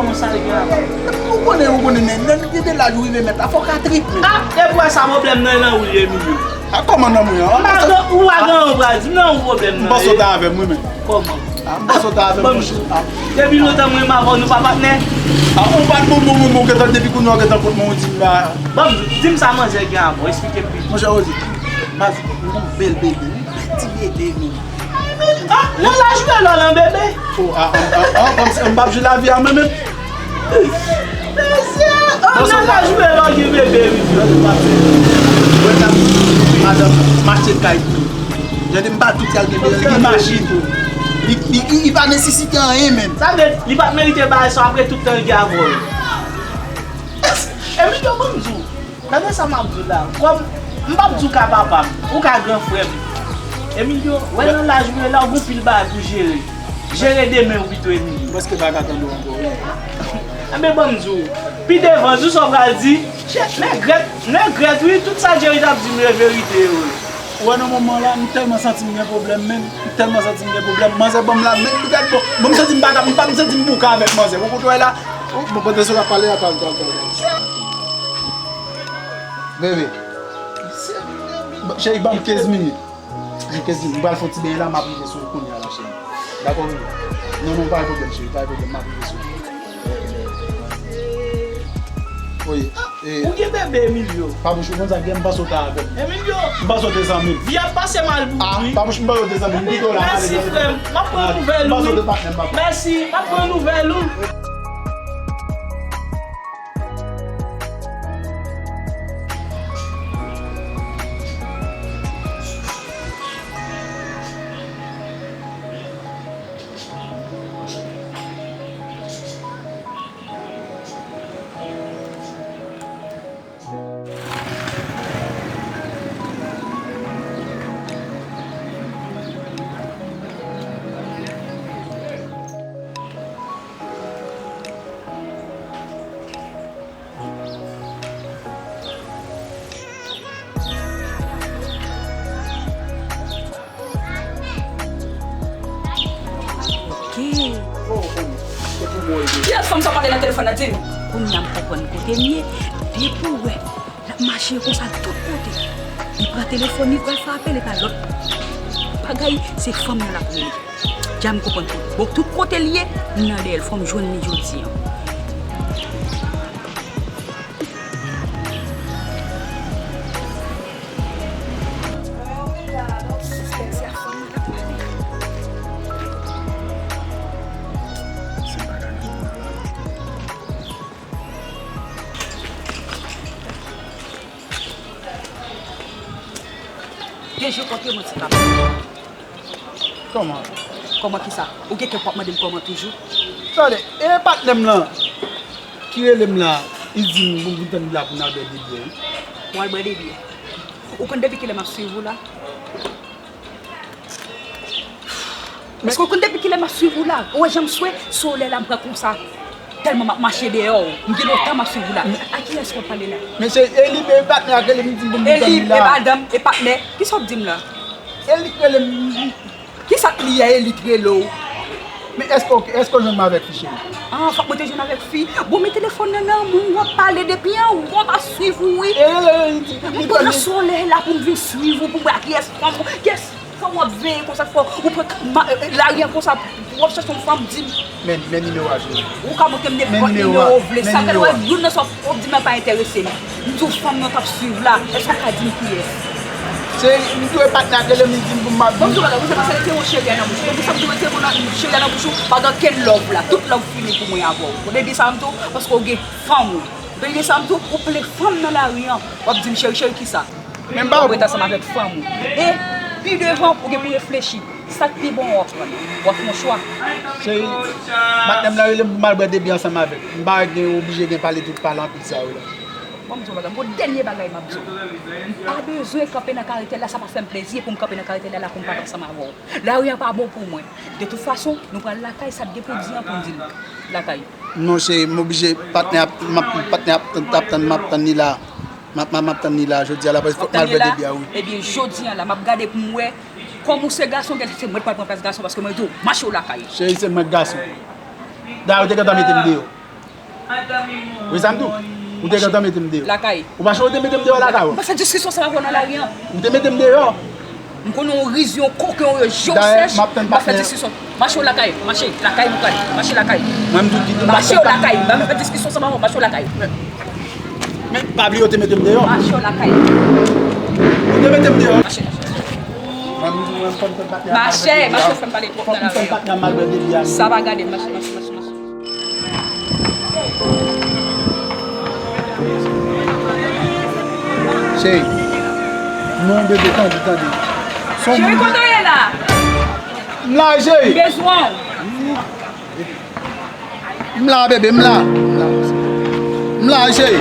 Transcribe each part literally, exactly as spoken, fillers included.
kòman sa l gen avè w? Ou konnen, ou konnen, men, lè nou gen de laj ou rive mèt la, fò w ka trip, men. Ah, e pou wè sa pwoblèm nan, nan ou l ye, Emilio. A, kòman nan mwen an? M pa gen, ou pa gen anyen ou pral di m, nan ou pwoblèm nan ye. M panse w ta avè m, wi, men. Kòman? A, m panse w ta avè m, monchè. Depi lontan mwen m avè w, nou pa patnè. A, ou pa t bon, bon, bon, bon, gentan, depi kounye a w gentan kont mwen, ou di m ba. Ban m di, di m sa manzè gen avè w, eksplike m pi. Monchè, Rosie, m ap di, m gon bèl bebe, wi, bèl ti bebe, men. Ah, nan laj ou ye lò lan bebe. Oh, ah, ah, ah, ah, kòmsi m p ap jwe lavi a mwen menm. Mesye, oh, nan laj ou ye lò gen bebe, wi. Wè sa, madanm, mache kay. Gade m pa tout sa l gen, men l gen machin. Li, li, li, li pa nesesite anyen menm. Sa vle, li pa t merite bagay sa apre tout tan l gen avè w. Emilio, ban m di w. Tande sa m ap di w la. Kòm m p ap di w ka papa m, ou ka gran frè m. Emilio, wè nan laj ou ye la, ou gon pil bagay pou jere. Jere demen w pito, Emilio. Prèske pa ka tande w ankò, wi. Enben, ban m di w. Pi devan, di w sa w pral di. Chè, nègrèt, nègrèt, wi, tout sa Jerry t ap di m yo, e verite yo, wi. Ou wè nan moman la, m tèlman santi m gen pwoblèm menm, m tèlman santi m gen pwoblèm. Manzè ban m la, men gad bon, bon, m santi m pa ka, m pa, m santi m bouka avèk manzè. Ou konprann la? Ou, bon, pandan se w ap pale a, pale, pale, pale. Bebe. Bon, cheri, ban m kenz minit. Ban m kenz minit. M pral fè yon ti benyen la, m ap rive sou ou kounye a la, cheri. Dakò, bebe? Non, non, pa gen pwoblèm, cheri, pa gen pwoblèm, m ap rive sou ou. Wi. E, ou gen bebe, Emilio. Papouch, ou konn sa k gen, m panse w ta avè m. Emilio! M panse w te zanmi m. Vi ap pase mal pou ou, wi. Ah, Papouch, m panse w te zanmi m. M kite w la, mèsi, frè m. M ap pran nouvèl ou, wi. M panse w te patnè m, papa. Mèsi, m ap pran nouvèl ou. Ok. Ki lòt fanm sa w pale nan telefòn nan, di m? Kounye a m konprann kote m ye. Depi w wè l ap mache konsa tout kote, li pran telefòn li pral frape, li pa lòt bagay, se fanm nan l ap rele. Dja m konprann tout. Bon, tout kote l ye, m nan dèyè l, fò m jwenn li jodi an. Deje kontre mwen ti kap. Kòman? Kòman kisa? Ou gen kè pou w ap mande m kòman toujou? Tande, e patnè m lan ki rele m la, li di m pou m vin tann li la pou n al bwè de byè, wi. Pou w al bwè de byè? Ou konn depi kilè m ap swiv ou la? Èske w konn depi kilè m ap swiv ou la? Ou wè jan m swe? Solèy la m pran konsa. Tèlman m ap mache deyò, m gen lontan m ap swiv ou la. A kiyès w ap pale la? Mesye, e li, e patnè a k rele m, di m pou m vin tann li la. E li, e madanm, e patnè. Kisa w ap di m la? E li k rele m. Kisa k li ye, e li k rele w? Men èske, èske w jwenn m avèk fi, cheri? Ah, fòk mwen te jwenn avèk fi. Bon, men telefòn nan nan men w, w ap pale depi anwo, m ap swiv ou, wi. E rele, rele, di, di, di, di. M pran solèy la pou m vin swiv ou, pou m wè a kiyès fanm ou, kiyès fanm w ap veye konsa, fò ou pran ma-, lari a konsa, w ap chèche yon fanm, di m. Men, men nimewo a, cheri. Ou ka montre m nenpòt nimewo ou vle. Sa fè lè w wè youn nan sa w ap di m nan pa enterese m. M di w fanm nan t ap swiv la. Èske w ka di m kiyès? Se, m di w e patnè a k rele m, li di m pou m ap vin. Bon, m di w bagay, ou se panse l te yon cheri a nan bouch ou. Depi sa m di w mete mo nan cheri a nan bouch ou, pa gen okenn love la. Tout love fini pou mwen avè w. Ou te di sa m tou, paske w gen fanm ou. Verite sa m di w, ou plen fanm nan lari an, w ap di m cheri, cheri kisa? Men m pa w ap ret ansanm avèk fanm ou. E pi devan, ou gen pou reflechi. Sa k pi bon w ap pran? W ap fè yon chwa. Cheri, patnè m nan rele m pou m al bwè de byè ansanm avè l. M pa gen oblije gen pale tout pale anpil sa yo la. Bon, m di w bagay, m gon dènye bagay m ap di w. M pa bezwen kanpe nan karetèl la, sa pa fè m plezi pou m kanpe nan karetèl la, la pou m pale ansanm avè w. Lari an pa bon pou mwen. De tout fason, nou pral lakay, sa k gen pou di an pou n di l lakay. Non, cheri, m oblije, patnè ap, m ap, patnè ap, ap tann, m ap tann li la. M ap, m ap, m ap tann li la, jodi a la, paske fòk m al bwè de byè, wi. Ebyen, jodi a la, m ap gade pou m wè, kòm ou se gason, gen se mwen k pral pran plas gason, paske mwen di w, mache w lakay. Cheri, se mwen k gason. Dayè, ou te gentan mete m deyò. Wi, sa m di w. Ou te gentan mete m deyò. Lakay. Ou pa chonje ou te mete m deyò lakay ou? M pa fè diskisyon sa avè w nan lari an. Ou te mete m deyò. M konnen w riz, yon koken, yon je w sèch. M pa fè diskisyon. Mache w lakay, mache, lakay nou prale, mache lakay. Mwen m tou kite. Mache w lakay, m pa fè diskisyon sa avè w, mache w lakay. Men, pa bliye ou te mete m deyò. Mache w lakay. Ou te mete m deyò. Mache. Mwen m di mwen fò m fè patnè. Mache, mache w fè m pale twòp nan lari an. Fò m fè patnè malgre depi a. Sa pa gade, mache, mache, mache, mache. Cheri. Non, bebe, tande, tande. Cheri, kote w ye la? M la, cheri. M bezwen w. M la, bebe, m la. M la. M la, cheri.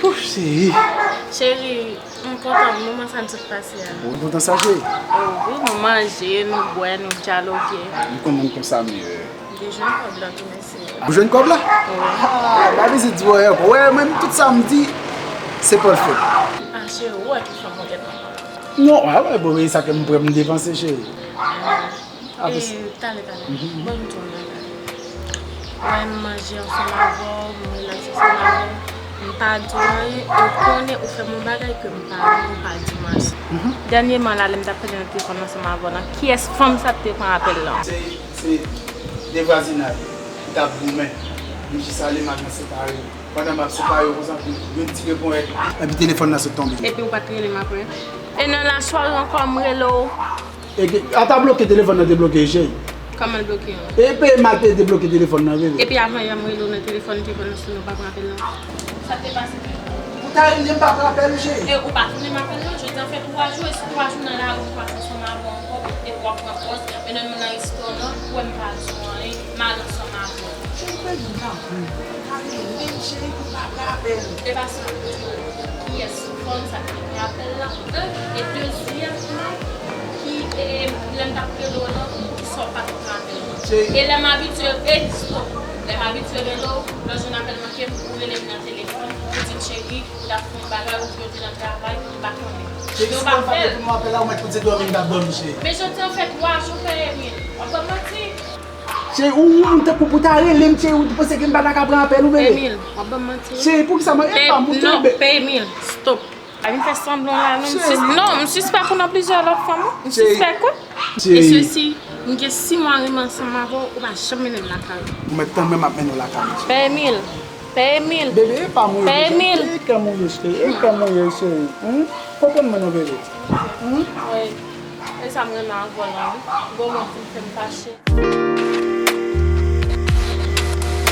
Pouf, cheri. Cheri, m kontan moman sa n sot pase a. Ou kontan sa, cheri? Oh, wi, nou manje, nou bwè, nou dyaloge. M konn moun konsa, men. M te jwenn kòb la tou, mèsi. Ou jwenn kòb la? Wi. Ah, pa bezwen di w anyen ankò. Wè, menm tout sa m di, se pa l fèt. Ah, cheri, ou wè ki fanm ou gentan. Non, a wè, bon, e sa ke m pran m depanse, cheri. Apre sa. E, talè, talè. Bon, m di w yon bagay. Wè, m manje ansanm avè w, m rilaks ansanm avè w. M pa di w anyen, ou konnen ou fè m yon bagay ke m pa renmen, ou pa di m anyen. Dènyèman la, lè m t ap pale nan telefòn ansanm avè w lan, kiyès fanm sa k te pran apèl lan? Se, se de vwazinay ki t ap goumen. M jis ale m al nan separe yo. Pandan m ap separe yo konsa, pou yon ti repon èd. Epi telefòn nan sot tonbe. Epi ou pa t rele m apre? E nan lasware ankò, m rele w. E ke, ata bloke telefòn nan te bloke, cheri. Kòman l bloke an? E peye m al te debloke telefòn nan, bebe. Epi avan yè m rele w nan telefòn, telefòn nan sone, ou pa pran apèl lan. Sa k te pase? Ou ta rele m, m pa pran apèl ou, cheri. E ou pa tounen m apèl lan, jodi an fè twa jou, e si twa jou nan lari m pase ansanm avè w ankò, epi w ap pran pòz, mennen m nan restoran, ou wè m pa di w anyen, m al ansanm avè w. Cheri, ou bezwen tanpri, ou ta rele m, cheri, pou m pa pran apèl. E pa sa, kiyès? Fanm sa ki pran apèl lan, en, e dezyèmman, ki, e, lè m t ap rele w lan, poukisa w pa t pran apèl lan? E lè m abitye, e, stop. Lè m abitye rele w, lè w jwenn apèl manke m, ou rele m nan telefòn, ou di m, cheri, ou t ap fè yon bagay, oubyen w te nan travay, m pa konnen. Men w pa fè l. Men jodi an fè twa jou, pè Emil. W ap ban m manti? Cheri, ou, ou moun tankou pou ta rele m, cheri, ou panse ke m pa ta ka pran apèl ou, bebe? Emil, w ap ban m manti wi. Cheri, poukisa mwen, e pa moun, non, bebe. Pè Emil, stop. Pa vin fè sanblan la, non, m sis-, non, m sispèk ou nan plizyè lòt fanm, wi. M sispèk, wi. E sesi, m gen sis mwa renmen ansanm avè w, ou pa janm mennen m lakay ou. Ou mèt tann mwen, m ap mennen w lakay ou. Pè Emil, pè Emil. Bebe, e pa mwen, e kè mwen ye, cheri, e kè mwen ye, cheri. Konprann mwen non, bebe. Wi. E sa m renmen avè w lan, wi. Gon moman pou m fè m fache.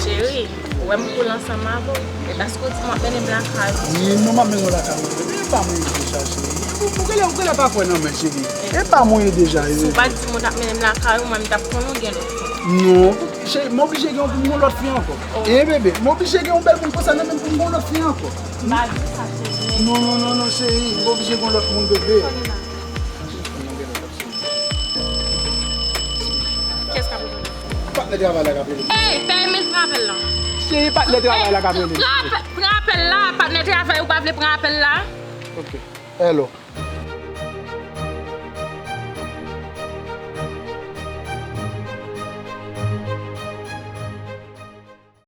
Cheri, ou wè m koul ansanm avè w. E paske w di m w ap mennen m lakay ou. Wi, non, m ap mennen w lakay mwen. E pa mwen ye deja, cheri. Ou, ou genlè, ou genlè pa kwè nan mwen, cheri. E pa mwen ye deja, e. Si w pa t di m w t ap mennen m lakay ou, mwen m t ap konnen w gen lòt fanm. Non, cheri, m oblije gen yon, yon lòt fi ankò. E, bebe, m oblije gen yon bèl moun konsa nan men m pou m gen yon lòt fi ankò. M pa di sa, cheri, men. Non, non, non, non, cheri, m oblije gen yon lòt moun, bebe. Kiyès k ap rele w? Patnè travay la k ap rele m. Ey, pè Emil, pran apèl lan. Cheri, patnè travay la k ap rele m. Pran apè-, pran apèl la, patnè travay ou pa vle pran apèl la? Ok. Hello.